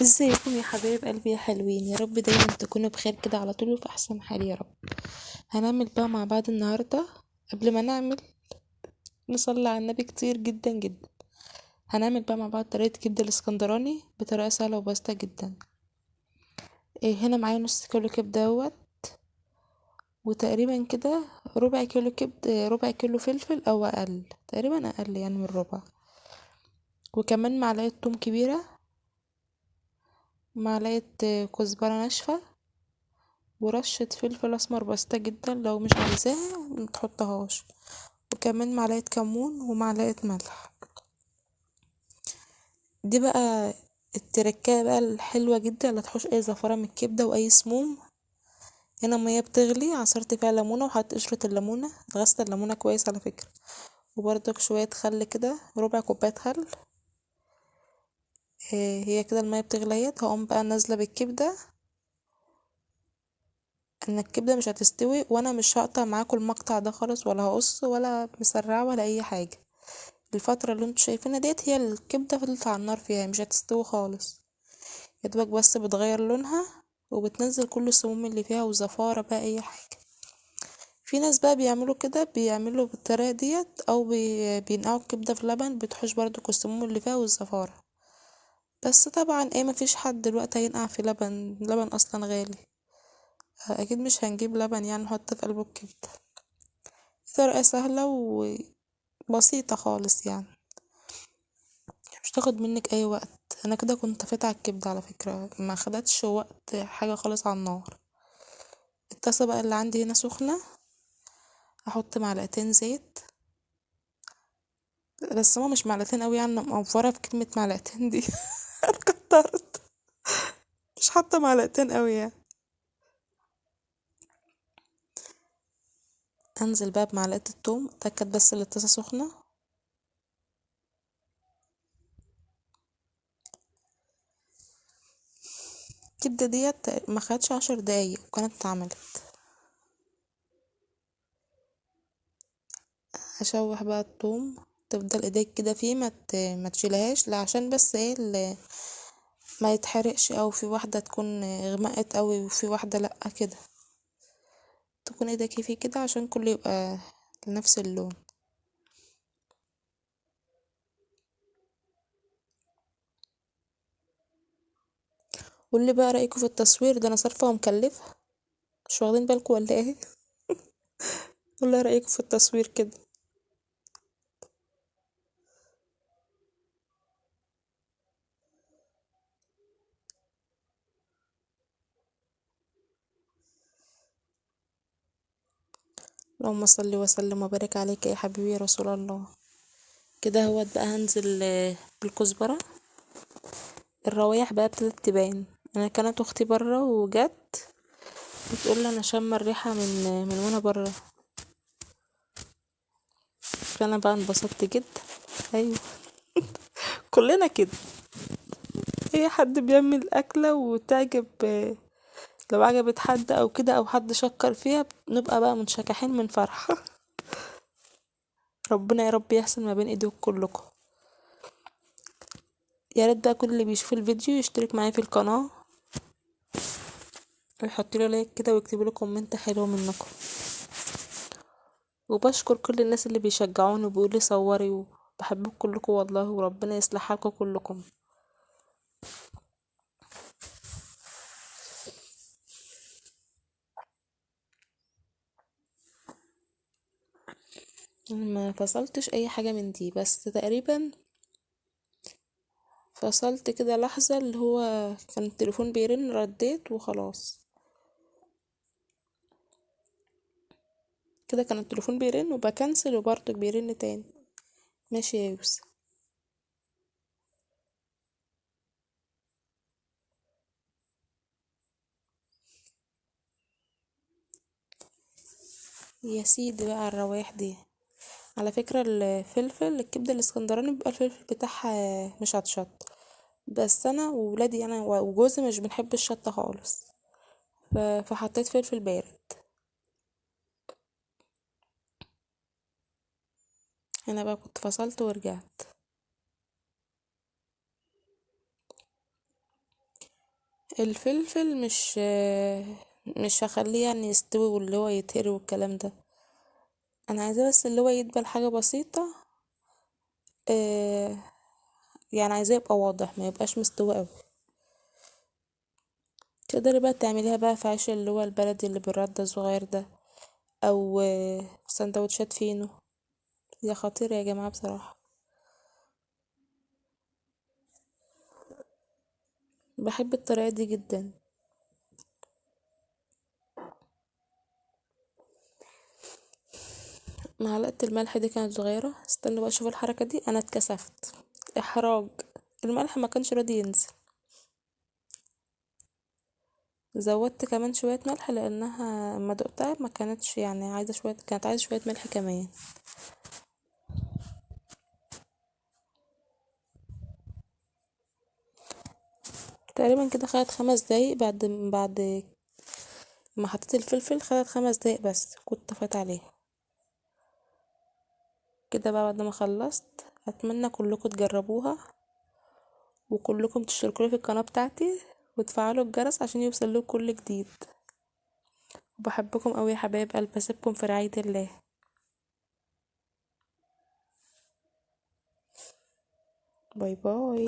ازيكم يا حبايب قلبي يا حلوين؟ يا رب دايما تكونوا بخير كده على طول وفي احسن حال يا رب. هنعمل بقى مع بعض النهارده، قبل ما نعمل نصلي على النبي كتير جدا جدا. هنعمل بقى مع بعض طريقة كبدة الاسكندراني بطريقة سهلة وبسيطة جدا. هنا معايا نص كيلو كبدة اهوت، وتقريبا كده ربع كيلو كبد، ربع كيلو فلفل او اقل، تقريبا اقل يعني من ربع، وكمان معلقة توم كبيرة، معلقة كزبرة ناشفة، ورشة فلفل اسمر بسيطة جدا لو مش عايزاها متحطهاش، وكمان معلقة كمون ومعلقة ملح. دي بقى التركاية بقى الحلوة جدا اللي هتحوش اي زفارة من الكبدة واي سموم. هنا مية بتغلي، عصرت فيها ليمونة وحطيت قشرة الليمونة، غسلة الليمونة كويس على فكرة، وبرضك شوية خل كده، ربع كوباية خل. هي كده المية بتغلي اهيت. هقوم بقى نازلة بالكبدة. انا الكبدة مش هتستوي، وانا مش هقطع معاكم المقطع ده خالص، ولا هقص ولا مسرعة ولا اي حاجة. الفترة اللي انتوا شايفينها ديت هي الكبدة فضلت على النار فيها، مش هتستوي خالص، يا دوبك بس بتغير لونها وبتنزل كل السموم اللي فيها وزفارة بقى اي حاجة. في ناس بقى بيعملوا كده، بيعملوا بالطريقة ديت، او بينقعوا الكبدة في لبن، بتحوش برضو السموم اللي فيها والزفارة. بس طبعا مفيش حد دلوقتي هينقع في لبن، اللبن اصلا غالي، اكيد مش هنجيب لبن نحط في قلبه الكبدة. طريقة سهلة وبسيطة خالص مش تاخد منك اي وقت. انا كده كنت طفيت على الكبدة على فكرة، ما خدتش وقت حاجة خالص على النار. الطاسة بقى اللي عندي هنا سخنة، هحط معلقتين زيت، بس هما مش معلقتين قوي يعني، موفرة في كلمة معلقتين دي. انا كترت، مش حاطة معلقتين قوي يعني. انزل بقى بمعلقة التوم، اتأكد بس ان الطاسة سخنة. الكبدة ديت ما خدتش 10 دقايق وكانت اتعملت. هشوح بقى التوم، تفضل ايديك كده فيه، ما تشيلهاش، لا عشان بس ما يتحرقش، او في واحدة تكون غمقت قوي وفي واحدة لا، كده تكون ايديكي فيه كده عشان كله يبقى نفس اللون. قولي بقى رأيكم في التصوير ده، انا صارفة ومكلفة، مش واخدين بالكم ولا ايه؟ قولي رأيكم في التصوير كده. اللهم صل وسلم وبارك عليك يا حبيبي يا رسول الله. كده اهوت بقى هنزل بالكزبرة. الروايح بقى ابتدت تبان. انا كانت اختي بره وجت بتقول لي انا شامه الريحه من وانا بره، فانا بقى انبسطت جدا. ايوه كلنا كده، اي حد بيعمل اكله وتعجب، لو عجبت حد او كده، او حد شكر فيها، نبقى بقى منشكحين من فرحة. ربنا يا رب يحسن ما بين ايديكم كلكم. يا ريت بقى كل اللي بيشوف الفيديو يشترك معايا في القناة ويحط له لايك كده ويكتب له كومنت حلو منكم. وبشكر كل الناس اللي بيشجعوني وبيقولوا لي صوري، وبحبكم كلكم والله، وربنا يصلح حالكم كلكم. ما فصلتش اي حاجة من دي، بس تقريبا فصلت كده لحظة اللي هو كان التليفون بيرن، رديت وخلاص. كده كان التليفون بيرن وبكنسل وبرضه بيرن تاني. ماشي يا يوسف. يا سيدي بقى على الروايح دي. على فكرة الفلفل، الكبدة الاسكندراني بيبقى الفلفل بتاعها مشطشط، بس انا وولادي انا وجوزي مش بنحب الشطة خالص، فحطيت فلفل بارد. هنا بقى كنت فصلت ورجعت. الفلفل مش هخليه يستوي واللي هو يتهري والكلام ده، انا عايزاه بس اللي هو يدبل حاجة بسيطة، عايزاه يبقى واضح ما يبقاش مستوي قوي. تقدري بقى تعمليها بقى في عيش اللي هو البلدي اللي بالردة الصغير ده، او سندوتشات فينو. يا خطيرة يا جماعة بصراحة، بحب الطريقة دي جدا. معلقة الملح دي كانت صغيرة، استنوا بقى اشوف الحركة دي، انا اتكسفت احراج، الملح ما كانش راضي ينزل. زودت كمان شوية ملح لانها ما دقتها ما كانتش عايزة شوية، كانت عايزة شوية ملح كمان. تقريبا كده خدت 5 دقايق بعد ما حطيت الفلفل، خدت 5 دقايق بس كنت طفيت عليها كده. بقى بعد ما خلصت اتمنى كلكم تجربوها، وكلكم تشتركوا في القناة بتاعتي وتفعلوا الجرس عشان يوصل لكم كل جديد. بحبكم قوي يا حبايب قلبي، اسيبكم في رعاية الله. باي باي.